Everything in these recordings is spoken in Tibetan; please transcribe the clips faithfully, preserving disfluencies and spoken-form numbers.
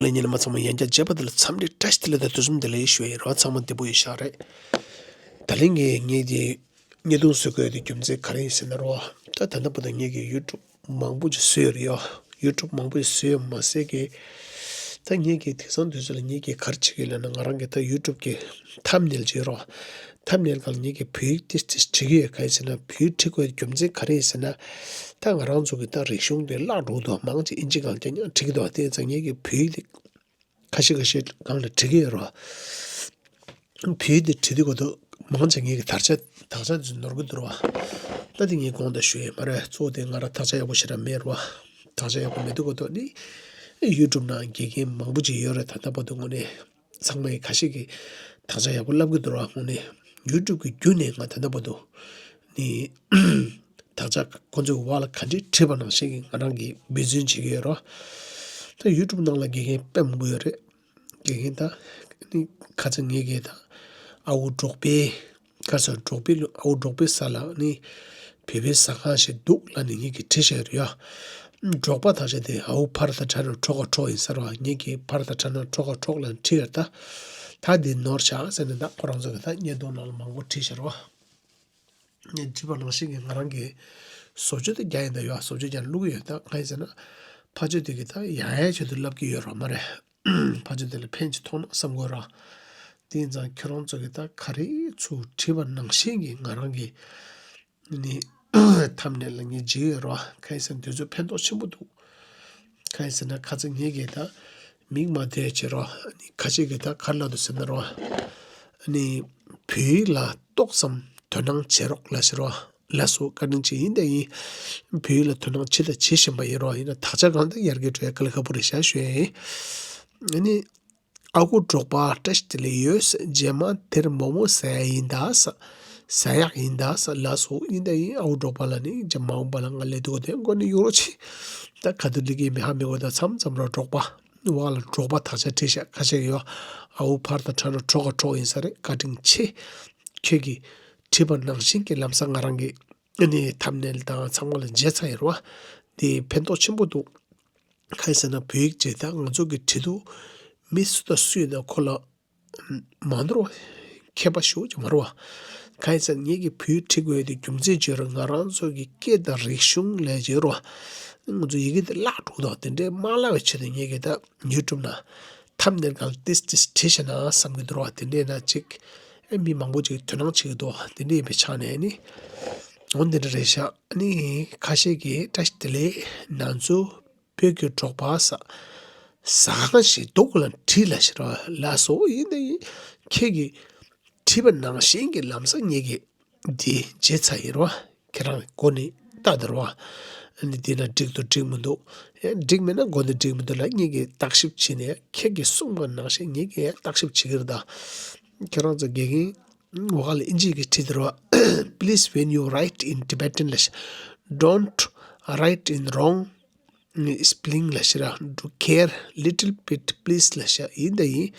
ལས་ཉིན་མ་ཚང་མ་ཡང་བསྐྱར་མཇལ་བ་དེ་ལ་འཚམས་འདྲི་བཀྲ་ཤིས་བདེ་ལེགས་དང་དུས་གསུམ་བདེ་ལེགས་ཞུ་ཡི་རོགས། ཚང་མ་བདེ་པོ་ཡོད་ཤག་རེད། ད་ལན་གྱི་ངས་དེ་བརྙན་ཐུང་བཟོ་དགོས་དེ་རྒྱུ་མཚན་ག་རེ་ཡིན་ཟེར་ན་རོ། ད་ད་ལྟ་བར་དུ་ངས་ཀྱི་ཡུ་ཊུབ་མང་པོ་ཅིག་བཟོས་ཡོད་རེད་ཡ། ཡུ་ཊུབ་མང་པོ་ཅིག་བཟོས་ཡོད་མ་ཟད་ཀྱི། ད་ངས་ཀྱི་དེང་སང་དུས་ཚོད་ལ་ངས་ཀྱི་ག་རེ་བྱེད་ཀྱི་ཡོད་ལབ་ན། ང་རང་གི་ད་ཡུ་ཊུབ་ཀྱི་ཐམ་ནེལ་ཅིག་ཡོད་རོ། ཐམ་ནེལ་སྒང་ལ་ངས་ཀྱི་བོད་ཡིག་ཏིས་ཏིས་བྲིས་ཀྱི་ཡོད། ག་རེ་ཟེར་ན་བོད་ཡིག་བྲིས་དགོས་རྒྱུ་མཚན་ག་རེ་ཡིན་ཟེར་ན། ད་ང་རང་ཚོ་གི་ད་རིག་གཞུང་དེ་བརླག་འགྲོ་འདུག་མང་ཆེ་ཨིན་ཇི་སྒང་རྐྱང་རྐྱང་བྲིས་ཀྱི་འདུག་དེ་ཙང་ངས་ཀྱི་བོད་ཡིག་དེ་ཁ་ཤས་ཁ་ཤས་སྒང་ལ་བྲིས་ཀྱི་ཡོད་རོ། བོད་ཡིག་དེ་བྲིས་དུས་གོ་དུ་མང་ཆེ་ངེད་ཀྱི་དག་ཆ་དག་ཆ་ཚོ་ནོར་གི་འདུག་ར་བ། ད་དེ་ངས་གོང་དུ་ཞུ་ཡས་མ་རེད། གཙོ་བོ་དེ་ང་རང་དག་ཆ་ཡག་པོ་ཞེ་དྲག་མེད་ར་བ། དག་ཆ་ཡག་པོ་མེད་དུས་གོ་དུ་ནི་ཡུ་ཊུབ་ནང་དགེ་རྒན་མང་པོ་ཅིག་ཡོད་རེད། ད་ལྟ་བར་དུ་དངོས་གནས་ཚང་མ་ཡི་ཁ་ཤས་ཀྱིས་དག་ཆ་ཡག་པོ་བསླབ་གི་འདུག་ར་བ། དངོས་གནས་ཡུ་ཊུབ་ཀྱི་བརྒྱུད་ནས་ང་ད་ལྟ་བར་དུ་ནི་དག་ཆ་ཁོ་ཚོའི་འོག་ལ་ག་འདྲས་བྲིས་པ་ནང་བཞིན་གྱི་ང་རང་གིས་འབད་བརྩོན་བྱེད་ཀྱི་ཡོད་རོ། ད་ཡུ་ཊུབ་ནང་ལ་དགེ་རྒན་དཔེ་མང་པོ་ཡོད་རེད། དགེ་རྒན་ད་ནི་ཁ་ཚ་ངེད་ཀྱིས་ད་ཨ་ཁུ་འབྲོག་པའི་ཁ་ཚ་འབྲོག་པའི་ཨ་ཁུ་འབྲོག་པའི་ས་ལ་ནི་བོད་པའི་ཟ་ཁང་ཞིག་འདུག་ལབ་ནས་ངེད་ཀྱིས་བྲིས་བཞག་ཡོད་རེད་ཡ། འབྲོག་པ་ད་ཆ་དེ་ཨ་ཁུ་ཕར་ད་དྲག་ན་གྲོགས་ཀ་གྲོགས་ཡིན་ས་རེད་བ། ངེད་ཀྱིས་ཕར་ད་དྲག་ན་གྲོགས་ཀ་གྲོགས་ལབ་ནས་བྲིས་ཡོད་རེད། ད་ད་འདི་ནོར་བཞག་ཟེར་ནས་ད་ཁོ་རང་ཚོ་གིས་ད་བརྙན་ཐུང་ནང་ལ་མང་པོ་བྲིས་བཞག་རེད་བ། ངས་བྲིས་པ་ནང་བཞིན་གྱི་ང་རང་གིས་བཟོ་བཅོས་དེ་རྒྱག་ཡིན་ད་ཡོད། བཟོ་བཅོས་རྒྱག་བླུག་གི་ཡོད། ད་གང་ཡིན་ཟེར་ན་ཕར་ཕྱོགས་དེ་གི་ད་ཡང་ཡང་ཆེད་དུ་ལབ་ཀྱི་ཡོད་ར་མ་རེད། ཕར་ཕྱོགས་དེ་ལ་ཕན་ཅིག་ཐོགས་ན་བསམ་དགོས་ར། དེ་ཡིན་ཙང་ཁྱོད་རང་ཚོ་གིས་ད་ག་རེ་ཚུར་བྲིས་པ་ནང་བཞིན་གྱི་ང་རང་གི་ནི་ཐམ་ནེལ་ལ་ངས་བྲིས་ཡོད་ར། གང་ཡིན་ཟེར་ན་དེ་ཚོ་ཕན་ཐོགས་ཆེན་པོ་འདུག་གང་ཡིན་ཟེར་ན་ཁ་ཚ་ངེད་ཀྱིས་ད་མིག་མ་བདེ་བྱེད་རོགས། ཁ་ཤས་ཀྱིས་ད་ག་རེ་ལབ་འདུག་ཟེར་ན་རོ། ནི་བོད་ཡིག་ལ་ཏོག་ཙམ་དོ་སྣང་བྱེད་རོགས་ལབ་ཟེར་རོ། ལགས་སོ། བཀའ་དྲིན་ཆེ། ཡིན་ད་ཡིན། བོད་ཡིག་ལ་དོ་སྣང་བྱེད་དང་བྱེད་བཞིན་པ་ཡིན་རོགས། ཡིན་ན་དག་ཆ་གང་ལྟར་ཡར་རྒྱས་འགྲོ་ཡ་དཀའ་ལས་ཁག་པོ་རེད་ཤག་ཞུ་ཡ་ཡིན། ནི། ཨ་ཁུ་འབྲོག་པ་བཀྲ་ཤིས་བདེ་ལེགས་ཡོད། རྗེས་མ་དེར་མོག་མོག་ཟ་ཡ་ཡིན་ད་ཟ། ཟ་ཡག་ཡིན་ད་ཟ། ལགས་སོ། ཡིན་ད་ཡིན། ཨ་ཁུ་འབྲོག་པ་ལ་ནི་རྗེས་མ་འོངས་པ་ལ་ང་སླེབས་དུས་དེ་མགོ་ནས་གཡུག་རོགས་བྱེད། ད་ག་དུས་སླེབས་ཀྱི་མི་ཧ་མི་གོ། ད་མཚམས་མཚམས་རོ་འབྲོག་པ་འོག་ལ་འབྲོག་པ་དག་ཆ་བྲིས་ཤག་ཁ་ཤས་ཡོད། ཨ་ཁུ་ཕར་དང་ཁྲ་ནོ་གྲོགས་ཀ་གྲོགས་ཡིན་ས་རེད། བཀའ་དྲིན་ཆེ། ཁྱོད་ཀྱིས་བྲིས་པ་ནང་བཞིན་གྱི་ལམ་སང་ང་རང་གི་ཨ་ནི་ཐམ་ནེལ་དང་ཚང་མ་ལ་མཇལ་ཚར་ཡོད་རེད་བ། འདི་ཕན་ཐོགས་ཆེན་པོ་འདུག་གང་ཡིན་ཟེར་ན་བོད་ཡིག་ཅེས་ད་ང་ཚོ་གི་བྲིས་འདུག་མི་སུ་དང་སུ་ཡིན་ན་ཁོ་ལ་མ་འདོར་བ། མཁས་པ་ཞེ་པོ་ཅིག་མ་རེད་བ། གང་ཡིན་ཟེར་ན་ངེད་ཀྱིས་བོད་ཡིག་བྲིས་དགོས་ཡ་དེ་རྒྱུ་མཚན་ཅིག་ཡོད་རེད། ང་རང་ཚོ་གི་སྐད་དང་རིག་གཞུང་ལབ་ཡ་ཅིག་ཡོད་རེད་བ། ང་ཚོ་ཡི་གེ་དེ་བརླག་འགྲོ་གི་འདུག་དེ་འདྲའི་མ་བརླག་པའི་ཆེད་དུ་ངེད་ཀྱིས་ད་ཡུ་ཊུབ་ནང་ཐམ་ནེལ་སྒང་ལ་ཏིས་ཏིས་བྲིས་ཤག་ན་བསམ་གྱི་འདུག་རེད་བ། དེ་འདྲས་ན་ཅིག་ཨེ་མི་མང་པོ་ཅིག་དོ་སྣང་བྱེད་ཀྱི་འདུག་དེ་འདྲས་ཡིན་པའི་ཆ་ནས་ནི། འོ་འདི་འདྲ་རེད་ཤག་ཨ་ནི་ཁ་ཤས་ཀྱིས་བཀྲ་ཤིས་བདེ་ལེགས། ང་ཚོ་བོད་ཀྱི་འབྲོག་པ་ཟ་ཟ་ཁང་ཞིག་འདུག་ལ་བྲིས་ལ་ཤི་ར་ལ་སོ་ཡིན་ད་ཡིན། ཁྱེད་ཀྱིས་བྲིས་པ་ནང་བཞིན་གྱི་ལམ་སང་ངེད་ཀྱིས་འདི་བརྗེད་ཚར་ཡིན་ར། ཁྱེད་རང་མགོ་ནས་ལྟ་དེ་ར། ཨ་ནི་འདི་ན་འགྲིག་འདུག་འགྲིག་མི་འདུག་ཨེ་འགྲིག་མེད་ན་མགོ་ནས་འགྲིག་མི་འདུག་ལ་ངེད་ཀྱིས་བརྟག་ཞིབ་བྱས་ནས་ཁྱེད་ཀྱིས་གསུངས་པ་ནང་བཞིན་ངེད་ཀྱིས་བརྟག་ཞིབ་བྱེད་ཀྱི་རེད་ད། ཁྱེད་རང་ཚོ་དགེ་རྒན་འོག་ལ་ཨིན་ཇི་གི་བྲིས་དེ་ར། Please, when you write in Tibetan, ལ་ཤ- don't write in wrong spelling ལ་ཤི་ར། Do care little bit, please ལ་ཤ་ཡིན་ད་ཡིན།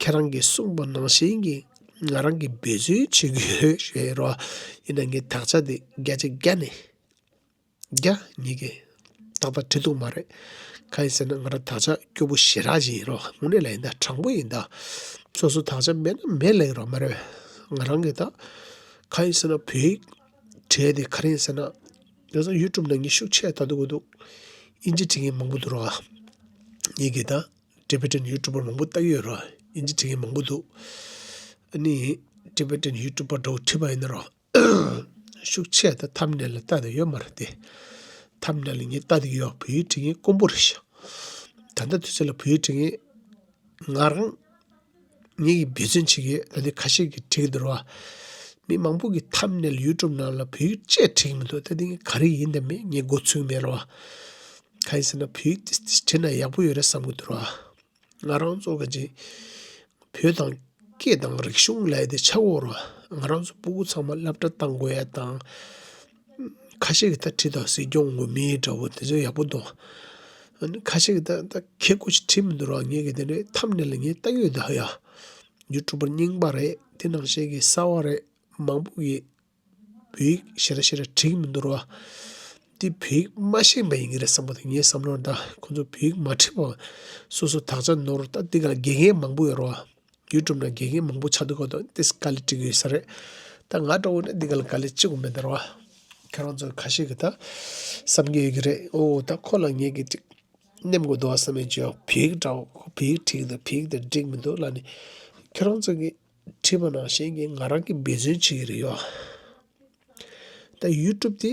ཁྱེད་རང་གིས་གསུངས་པ་ནང་བཞིན་གྱི་ང་རང་གིས་འབད་བརྩོན་བྱེད་ཀྱི་ཡོད་ཞུ་ཡ་ཡིན་ར། ཡིན་ན་ངས་དག་ཆ་དེ་བརྒྱ་ཆ་བརྒྱ་ནས་བརྒྱ་ངེད་ཀྱིས་ཏག་ཏག་བྲིས་འདུག་མ་རེད། གང་ཡིན་ཟེར་ན་ང་རང་དག་ཆ་སྐྱོ་པོ་ཞེ་དྲག་ཅིག་ཡིན་རོགས། དངོས་གནས་ལ་ཡིན་ད་དྲང་པོ་ཡིན་ད། སོ་སོ་དག་ཆ་མེད་ན་མེད་ལབ་ཀྱི་རོགས་མ་རེད། ང་རང་གིས་ད་གང་ཡིན་ཟེར་ན་བོད་ཡིག་བྲིས་དེ་ག་རེ་ཡིན་ཟེར་ན། དེང་སང་ཡུ་ཊུབ་ནང་ངས་ཤུགས་ཆེ་ལྟ་འདུག་གོ་འདུག་ཨིན་ཇི་བྲིས་མཁན་མང་པོ་འདུག་རོགས། ངེད་ཀྱིས་ད་ཊི་བེ་ཊན་ཡུ་ཊུབ་པར་མང་པོ་ལྟ་གི་ཡོད་རོགས། ཨིན་ཇི་བྲིས་མཁན་མང་པོ་འདུག་ཨ་ནི་ཊི་བེ་ཊན་ཡུ་ཊུབ་པར་འདྲ་བོ་བྲིས་པ་ཡིན་ན་རོགས། ཤུགས་ཆེ་ད་ཐམ་ནེལ་ལ་ལྟ་དེ་ཡོད་མ་རེད་དེ། ཐམ་ནེལ་ལ་ངས་ལྟ་དེ་ཡོད། བོད་ཡིག་བྲིས་མཁན་དཀོན་པོ་རེད་ཤག་ད་ལྟ་དུས་ཚོད་ལ་བོད་ཡིག་བྲིས་མཁན་ང་རང་ངེད་ཀྱིས་འབད་བརྩོན་བྱེད་ཀྱི་ཡོད། ད་ལྟ་ཁ་ཤས་ཀྱིས་བྲིས་ཀྱི་འདུག་ར། མི་མང་པོ་གིས་ཐམ་ནེལ་ཡུ་ཊུབ་ནང་ལ་བོད་ཡིག་བཅས་བྲིས་ཀྱི་མི་འདུག་ད་དེ་ངས་ག་རེ་ཡིན་དང་མིན་ངས་མགོ་ཚོད་ཀྱི་མེད་ར་བ། གང་ཡིན་ཟེར་ན་བོད་ཡིག་ཏིས་ཏིས་བྲིས་ན་ཡག་པོ་ཡོད་རེད་བསམ་གྱི་འདུག་ར། ང་རང་ཚོ་ག་ཅིག་བོད་དང་སྐད་དང་རིག་གཞུང་ལབ་ཡ་དེ་ཆགས་ཡོད་ར། ང་རང་ཚོ་སྤུ་གུ་ཚང་མ་སློབ་གྲྭ་བཏང་དགོས་ཡ་དང་། ཁ་ཤས་ཀྱིས་ད་བྲིས་དང་སྲིད་སྐྱོང་ངོ་མའི་འདྲ་བོ་དེ་ཚོ་ཡག་པོ་འདུག་ཨ་ནི་ཁ་ཤས་ཀྱིས་ད་ད་ཁྱེད་སྐུ་ཞིག་བྲིས་མི་འདུག་ར། ངས་ཀྱི་དེ་འདྲའི་ཐམ་ནེལ་ལ་ངས་ལྟ་གི་ཡོད་ད་ཡ། ཡུ་ཊུབ་པར་རྙིང་པ་རེད། དེ་ནང་བཞིན་གྱི་གསར་བ་རེད། མང་པོ་གིས་བོད་ཡིག་ཞེ་དྲག་ཞེ་དྲག་བྲིས་ཀྱི་མི་འདུག་ར། འདི་བོད་ཡིག་མ་ཤེས་པ་ཡིན་གྱི་རེད་བསམ་པ་དང་། ངའི་བསམ་བློར་ད་ཁོང་ཚོ་བོད་ཡིག་མ་ཁྲིད་པ་སོ་སོ་དག་ཆ་ནོར། ད་འདི་ག་ལ་དགེ་རྒན་མང་པོ་ཡོད་རེད་བ། ཡུ་ཊུབ་ནང་དགེ་རྒན་མང་པོ་ཆགས་འདུག་ག་ད་ཏིས་དཀའ་ལས་འཕྲད་ཀྱི་ཡོད་ས་རེད། ད་ང་འདྲ་བོ་ནི་འདི་ག་ལ་དཀའ་ལས་འཕྲད་དགོས་མེད་ད་རེད་བ། ཁྱེད་རང་ཚོ་ཁ་ཤས་ཀྱིས་ད་བསམ་གྱི་ཡོད་ཀྱི་རེད། ཨོ་ད་ཁོ་ལ་ངས་ཀྱི་ཅིག་ནེམ་དགོས་འདུག་བ་བསམ་ཡས་ཅིག་ཡོད། བོད་ཡིག་འདྲ་བོ་ཁོ་བོད་ཡིག་བྲིས་ཀྱི་འདུག་བོད་ཡིག་དེ་འགྲིག་མི་འདུག་ལབ་ནས་ཁྱེད་རང་ཚོ་གིས་བྲིས་པ་ནང་བཞིན་གྱི་ང་རང་གིས་འབད་བརྩོན་བྱེད་ཀྱི་རེད་ཡོད། ད་ཡུ་ཊུབ་དེ་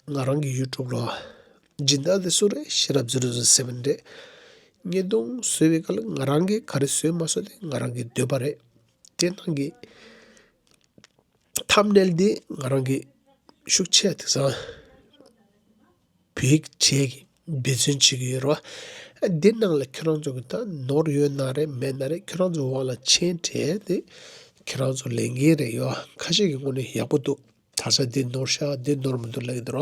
ང་རང་གི་ཡུ་ཊུབ་རེད། སྦྱིན་བདག་དེ་སུ་རེད། ཤེས་རབ་ཛི་རོ་ཛི་རོ་སེ་བན་རེད། བརྙན་ཐུང་བཟོས་པའི་སྐབས་ལ་ང་རང་གིས་ག་རེ་བཟོས་མ་བཟོས་དེ་ང་རང་གི་འདོད་པ་རེད། དེ་ནང་གི་ཐམ་ནེལ་དེ་ང་རང་གིས་ཤུགས་ཆེ་དེང་སང་བོད་ཡིག་བྱས་ཀྱི་འབད་བརྩོན་བྱེད་ཀྱི་ཡོད་རེད་བ། འདི་ནང་ལ་ཁྱེད་རང་ཚོ་གི་ད་ནོར་ཡོད་ན་རེད་མེད་ན་རེད། ཁྱེད་རང་ཚོ་འོག་ལ་མཆན་སྤྲད་དེ་ཁྱེད་རང་ཚོ་ལས་འགན་རེད་ཡོད། ཁ་ཤས་ཀྱི་ངོས་ནས་ཡག་པོ་འདུག་དག་ཆ་འདི་ནོར་ཤག་འདི་ནོར་མི་འདུག་ལབ་ཀྱི་འདུག་ར།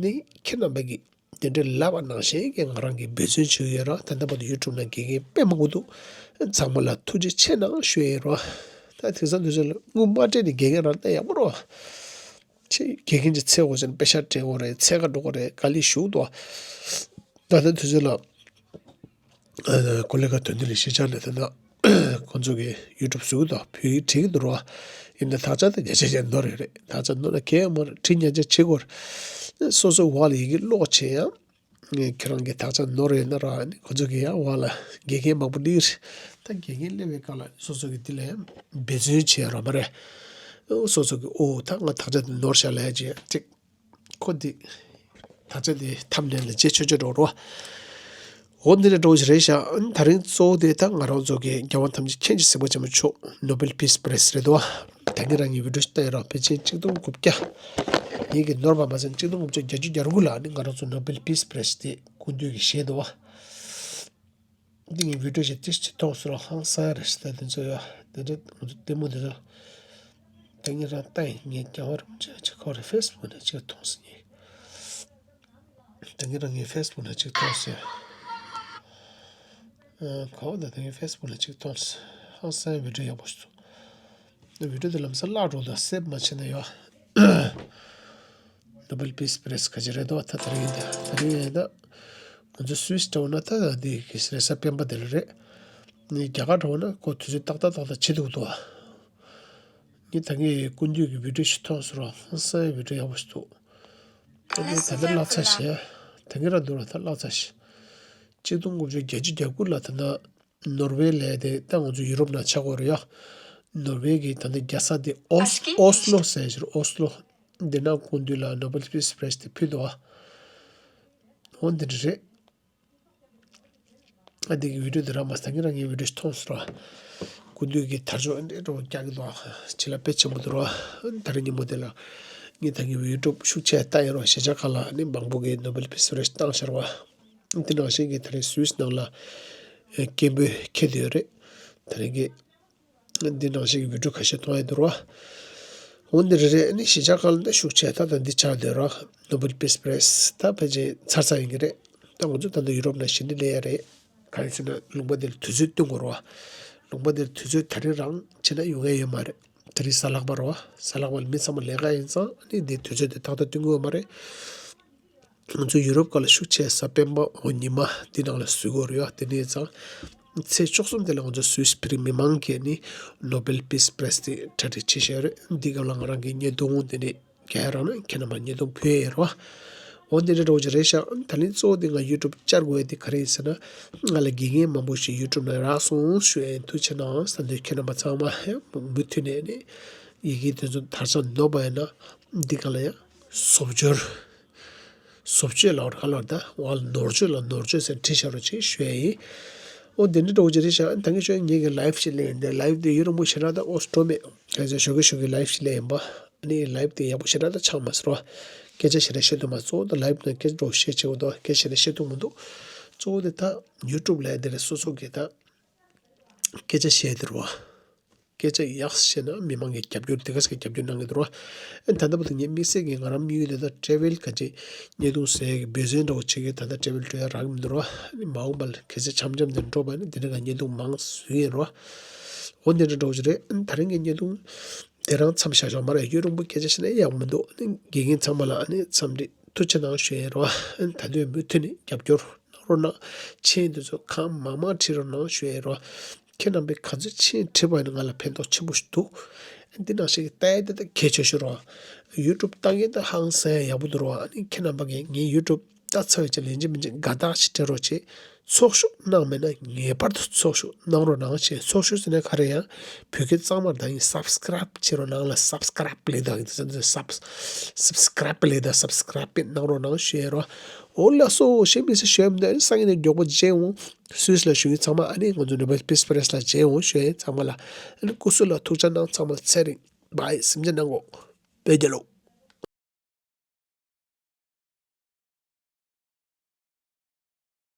ནི་ཁྱེད་རྣམ་པ་གིས་དེ་འདྲའི་ལབ་པ་ནང་བཞིན་གྱི་ང་རང་གིས་འབད་བརྩོན་བྱེད་ཀྱི་ཡོད་ར། ད་ལྟ་བར་དུ་ཡུ་ཊུབ་ནང་དགེ་རྒན་དཔེ་མང་པོ་འདུག་ཚང་མ་ལ་ཐུགས་རྗེ་ཆེ་གནང་ཞུ་ཡི་ཡོད་ར། ད་དེང་སང་དུས་ཚོད་ལ་དངུལ་མ་སྤྲད་ནས་དགེ་རྒན་རང་བསྟེན་ཡག་པོ་རེད་བ། ཆེ་དགེ་རྒན་གྱི་འཚོལ་དགོས་ཟེར་ན་པེ་ཤག་སྤྲད་དགོས་རེད། འཚོལ་ག་འགྲོ་དགོས་རེད། དཀའ་ལས་ཞེ་པོ་འདུག་ད་ལྟ་དུས་ཚོད་ལ་ཨ་ཀོ་ལི་གྷལ་དོན་ལྡན་གླིང་གཞིས་ཆགས་ནས་ད་ལྟ་ཁོང་ཚོ་གིས་ཡུ་ཊུབ་བཟོ་གི་འདུག་བོད་ཡིག་བྲིས་ཀྱི་འདུག་ར། ཡིན་ན་དག་ཆ་དེ་བརྒྱ་ཆ་བརྒྱ་ནོར་ཡོད་རེད། དག་ཆ་ནོར་ན་གལ་ཡོད་མ་རེད། བྲིས་ཉན་ཆ་བྱེད་དགོས་རེད། སོ་སོའི་འོག་ལ་ཡི་གེ་ཀློག་བྱེད་ཡང་ཁྱེད་རང་གི་དག་ཆ་ནོར་ཡོད་ན་ར། ནི་ཁོ་ཚོ་གི་ཡང་འོག་ལ་དགེ་རྒན་མང་པོ་སླེབས་རེད། ད་དགེ་རྒན་སླེབས་པའི་སྐབས་ལ་སོ་སོ་གི་འདི་ལ་ཡང་འབད་བརྩོན་བྱེད་རོགས་མ་རེད། སོ་སོ་གི་ཨོ་ད་ང་དག་ཆ་འདི་ནོར་ཤག་ལབ་ཡ་ཅིག་ཅིག་ཁོ་འདི་དག་ཆ་འདི་ཐམ་ནེལ་ལ་བརྗེ་ཆོག་ཆོག་འགྲོ་རོགས། འོ་འདི་ནས་འགྲོ་བཞིན་རེད་ཤག་ཨ་ནི་དེ་རིང་གཙོ་བོ་དེ་ད་ང་རང་ཚོ་གི་རྒྱལ་དབང་ཐམས་ཅད་མཁྱེན་ཅིང་གཟིགས་པ་ཆེན་པོ་མཆོག་ནོ་བེལ་ཕིས་པི་རེ་ཛི་རེད་དོ། ད་ངས་རང་གི་བི་ཌིའོ་ཞིག་བལྟ་ཡིན་རོགས། ཕལ་ཆེར་གཅིག་སྟོང་དགུ་བརྒྱ། ངེད་ཀྱི་ནོར་བ་མ་ཟད་གཅིག་སྟོང་དགུ་བརྒྱ་བརྒྱད་ཅུ་གྱ་དགུ་ལ་ནི་ང་རང་ཚོ་ནོ་བེལ་ཕིས་པི་རེ་ཛི་དེ་སྐུ་མདུན་གྱིས་བཞེས་འདུག་བ། འདི་ངའི་བི་ཌིའོ་ཞིག་ཏིས་ཅིག་མཐོང་སོང་ར། ཧང་སང་རེད་ཤག་ད་དེ་ཚོ་ཡོད་དེ་འདྲ་ང་ཚོ་ལྟད་མོ་དེ་ཚོ། ད་ངས་རང་ལྟ་ཡིན། ངས་རྒྱལ་བ་རིན་པོ་ཆེ་ཅིག་ཁོ་རེ་ཕེ་སི་བུག་ནས་ཅིག་མཐོང་སོང་ངས། ད་ངས་རང་ངའི་ཕེ་སི་བུག་ནས་ཅིག་མཐོང་སོང་། ཨ་གོ་ད་ད་ངའི་ཕེ་སི་བུག་ནས་ཅིག་མཐོང་སོང་། ཧང་སང་བི་ཌིའོ་ཡག་པོ་ཞིག་འདུག་ད་བི་ཌིའོ་དེ་ལམ་སང་བརླག་འགྲོ་འདུག་སེབ་མ་བྱས་ན་ཡོད། ནོ་བེལ་ཕིས་པི་རེ་ཛི་ག་ཅི་རེད་དོ། ད་དེ་རིང་ཡིན་ད་དེ་རིང་ཡིན་ད། ང་ཚོ་སུད་སི་འགྲོ་ན་ད་འདི་གི་རེས་གཟའ་སྤེན་པ་དེ་ལ་རེད། ནི་རྒྱ་གར་འགྲོ་ན་ཁོ་དུས་ཚོད་ཏག་ཏག་ཏག་ཏག་བྱེད་འདུག་དོ། ངས་ད་ངའི་སྐུ་མདུན་གྱི་བི་ཌིའོ་ཞིག་མཐོང་སོང་ར། ཧང་སང་བི་ཌིའོ་ཡག་པོ་ཞིག་འདུག་ད་ངས་ད་ལྟ་བརླག་ཚར་ཤག་ད་ངས་རང་འདུག་ར་ད་བརླག་ཚར་ཤག་གཅིག་སྟོང་དགུ་བརྒྱ་བརྒྱད་ཅུ་གྱ་དགུ་ལ་ད་ན་ནོར་ཝེ་ལ་དེ་ད་ང་ཚོ་ཡུ་རོབ་ནང་ཆགས་ཀྱི་ཡོད་རེད་ཡ། ནོར་ཝེ་གི་ད་ལྟ་རྒྱལ་ས་དེ་ཨོ་སི་ཨོ་སི་ལོ་ཟེར་ཞིག་རེད། ཨོ་སི་ལོ། འདི་ན་སྐུ་མདུན་ལ་ནོ་བེལ་ཕིས་པི་རེ་ཛི་དེ་ཕུལ་འདུག་ཨ། འོ་འདི་འདྲ་རེད། ཨ་འདི་གི་བི་ཌིའོ་འདི་རག་མ་སོང་། ད་ངས་རང་ངའི་བི་ཌིའོ་ཞིག་མཐོང་སོང་ར། སྐུ་མདུན་གྱི་དར་ལྕོག་འདི་འདྲ་བོ་རྒྱག་གི་འདུག་ཨ། བྱིན་རླབས་དཔེ་ཆེན་པོ་འདུག་ར། ད་རིང་ཉིན་མོ་འདི་ལ་ངས་ད་ངའི་ཡུ་ཊུབ་ཤུགས་ཆེ་ལྟ་ཡིན་ར། གཞིས་ཆགས་ཁག་ལ་ནི་མང་པོ་གིས་ནོ་བེལ་ཕིས་པི་རེ་ཛི་བཏང་ཤར་བ། འདི་ནང་བཞིན་གྱི་ད་རིང་སུད་སི་ནང་ལ་སྐད་འབོད་འཁེལ་བསྡད་ཡོད་རེད། ད་རིང་གི་འདི་ནང་བཞིན་གྱི་བི་ཌིའོ་ཁ་ཤས་མཐོང་ཡ་འདུག་ར། འོ་འདི་རེད་རེད། ཨ་ནི་གཞིས་ཆགས་ཁག་ལ་འདི་ཤུགས་ཆེ་ད་ད་འདི་ཆགས་བསྡད་ར། ནོ་བེལ་ཕིས་པི་རེ་ཛི་ད་ཕལ་ཆེར་ཚར་ཚར་ཡིན་གྱི་རེད། ད་ང་ཚོ་ད་ལྟ་ཡུ་རོབ་ནང་ཞི་འགྲིག་སླེབས་ཡ་རེད། གང་ཡིན་ཟེར་ན་ལུང་པ་འདིར་དུས་ཚོད་སྟོན་དགོས་ར། ལུང་པ་འདིར་དུས་ཚོད་ད་རིང་རང་བྱས་ན་ཡོང་ཡ་ཡོད་མ་རེད། ད་རིང་གཟའ་ལྷག་པ་ར། གཟའ་ལྷག་པ་ལ་མི་ཚང་མ་ལས་ཀ་ཡིན་ཙང་ཨ་ནི་འདི་དུས་ཚོད་འདི་ཏག་ཏག་སྟོན་གྱི་ཡོད་མ་རེད། ང་ཚོ་ཡུ་རོབ་སྒང་ལ་ཤུགས་ཆེ་གཟའ་སྤེན་པ་འོ་ཉི་མ་འདི་ནང་ལ་བཟོ་གི་ཡོད་རེད་ཡ། དེ་ནས་ཙང་ཚེས་བཅུ་གསུམ་དེ་ལ་ང་ཚོ་སུད་སི་བོད་རིགས་མི་མང་གིས་ནི་ནོ་བེལ་ཕིས་པི་རེ་ཛི་དེ་གྲ་སྒྲིག་བྱེད་བཞིན་ཡོད་རེད། འདི་སྐབས་ལ་ང་རང་གི་བརྙན་ཐུང་དེ་ནས་རྒྱག་ཡ་རག་ན་ཁྱེད་རྣམ་པ་བརྙན་ཐུང་ཕུལ་ཡ་ཡིན་རེད་བ། འོ་འདི་འདྲ་འདྲ་བོ་ཅིག་རེད་ཤག་ད་ལན་གཙོ་བོ་དེ་ང་ཡུ་ཊུབ་བཅར་དགོས་ཡ་དེ་ག་རེ་ཡིན་ཟེར་ན། ང་ལ་དགེ་རྒན་མང་པོ་ཞིག་ཡུ་ཊུབ་ནང་རག་སོང་ཞུ་ཡ་ཡིན། ཐུགས་རྗེ་གནང་ཟེར་འདོད། ཁྱེད་རྣམ་པ་ཚང་མ་མུ་མཐུད་ནས་ནི་ཡི་གེ་དེ་ཚོ་དར་ཆ་ནོར་བ་ཡིན་ན་འདི་སྒང་ལ་ཡང་བཟོ་བཅོས། བཟོ་བཅོས་ལབ་པ་ག་ལབ་ད། འོ་ནོར་བཅོས་ལ་ནོར་བཅོས་ཟེར་བྲིས་བཞག་རོགས་བྱེད་ཞུ་ཡ་ཡིན། འོ་འདི་འདྲ་འདྲ་བོ་ཅིག་རེད་ཤག་ད་གིན་ཞོགས་ངེད་ཀྱི་ལའིབ་ཞིག་སླེབས་ཡིན། འདི་ལའིབ་འདི་ཡུན་རིང་པོ་ཞེ་དྲག་ད་ཨོ་སྤྲོ་མེད། ག་ཚོད་ཞོགས་ཀས་ཞོགས་ཀས་ལའིབ་ཞིག་སླེབས་ཡིན་པ། ཨ་ནི་ལའིབ་དེ་ཡག་པོ་ཞེ་དྲག་ད་ཆགས་མ་སོང་ར། སྐད་ཆ་ཞེ་དྲག་བཤད་ཐུབ་མ་སོང་། ད་ལའིབ་ནང་སྐད་ཆ་འདྲ་བོ་བཤད་བྱེད་དགོས་འདུག་སྐད་ཆ་ཞེ་དྲག་བཤད་ཐུབ་མི་འདུག་གཙོ་བོ་དེ་ད་ཡུ་ཊུབ་ལ་དེ་རེད། སོ་སོ་གིས་ད་སྐད་ཆ་བཤད་དེ་རེད་བ། སྐད་ཆ་ཡག་བཤད་ན་མི་མང་གིས་རྒྱབ་སྐྱོར་དེ་ག་ས་གི་རྒྱབ་སྐྱོར་གནང་གི་འདུག་ར། ཨ་ནི་ད་ལྟ་བར་དུ་ངའི་དམིགས་བསལ་གྱི་ང་རང་དམིགས་ཡུལ་དེ་ད་ཊེ་རེ་ཝལ་ག་ཅིག་བརྙན་ཐུང་བཟོ་ཡས་ཀྱི་འབད་བརྩོན་འདྲ་བོ་བྱེད་ཀྱི། ད་ལྟ་ཊེ་རེ་ཝལ་འགྲོ་ཡ་རག་གི་མི་འདུག་ར། ཨ་ནི་མ་འོངས་པ་ལ་གལ་སྲིད་འཆམ་འཆམ་དེ་འགྲོ་བ་ནི་དེ་འདྲ་ག་བརྙན་ཐུང་མང་བཟོ་གི་ཡིན་ར། འོ་འདི་འདྲ་འདྲ་བོ་ཅིག་རེད། ཨ་ནི་ད་རིང་གི་བརྙན་ཐུང་དེ་རང་མཚམས་བཞག་ཆོག་མ་རེད། ཡུན་རིང་པོ་སྐད་ཆ་བཤད་ན་ཡག་པོ་མི་འདུག་ཨ་ནི་དགེ་རྒན་ཚང་མ་ལ་ཨ་ནི་འཚམས་འདྲི། ཐུགས་རྗེ་གནང་ཞུ་ཡས་རོ། ད་དུང་མུ་མཐུད་ནས་རྒྱབ་སྐྱོར་གནང་རོགས་གནང་། མཆན་འདི་ཚོ་གང་མང་མང་བྲིས་རོགས་གནང་ཞུ་ཡས་རོ། ཁྱེད་རྣམ་པས་ག་ཚོད་མཆན་བྲིས་པ་ཡིན་ན་ང་ལ་ཕན་ཐོགས་ཆེན་པོ་ཞིག་འདུག་འདི་ནང་བཞིན་གྱི་ལྟ་ཡས་འདི་ད་གལ་ཆེ་ཤོས་རོ། ཡུ་ཊུབ་ལྟ་མཁན་ད་ཧང་སང་ཡག་པོ་འདུག་རོ། ཨ་ནི་ཁྱེད་རྣམ་པ་གིས་ངའི་ཡུ་ཊུབ་ལྟ་ཚར་བའི་རྗེས་ལན་གཅིག་མིན་གཅིག་དགའ་རྟགས་ཤིག་སྤྲད་རོགས་བྱེད། ཚོགས་ཞུགས་གནང་མེད་ན་ངེས་པར་དུ་ཚོགས་ཞུགས་གནང་རོགས་གནང་ཞེས། ཚོགས་ཞུགས་ཟེར་ན་ག་རེ་ཡང་བོད་སྐད་གཙང་མར་ད་ཡིན། སབ་སི་ཀ་རབ་བྱེད་རོགས་གནང་ལ། སབ་སི་ཀ་རབ་ལེགས་དང་ཡིན་ཟེར་ན་སབ་སི་ཀ་རབ་ལེགས་དང་སབ་སི་ཀ་རབ་གནང་རོགས་གནང་ཞུ་ཡས་རོ། འོ་ལགས་སོ། ཞེ་མི་སྲིད་ཞུ་ཡས་མི་འདུག་སང་ཉིན་ནས་མགྱོགས་པོ་མཇལ་འོང་། སུད་སི་ལ་བཞུགས་མཁན་ཚང་མ། ཨ་ནི་ང་ཚོ་ནོ་བེལ་པིས་པི་རེ་སི་ལ་མཇལ་འོང་ཞུ་ཡས་ཚང་མ་ལ། ཨ་ནི་སྐུ་གཟུགས་ལ་ཐུགས་ཅག་གནང་། ཚང་མ་ཚེ་རིང་བཱའི་སེམས་ཅན་གནང་གོ་བོད་རྒྱལ་ལོ།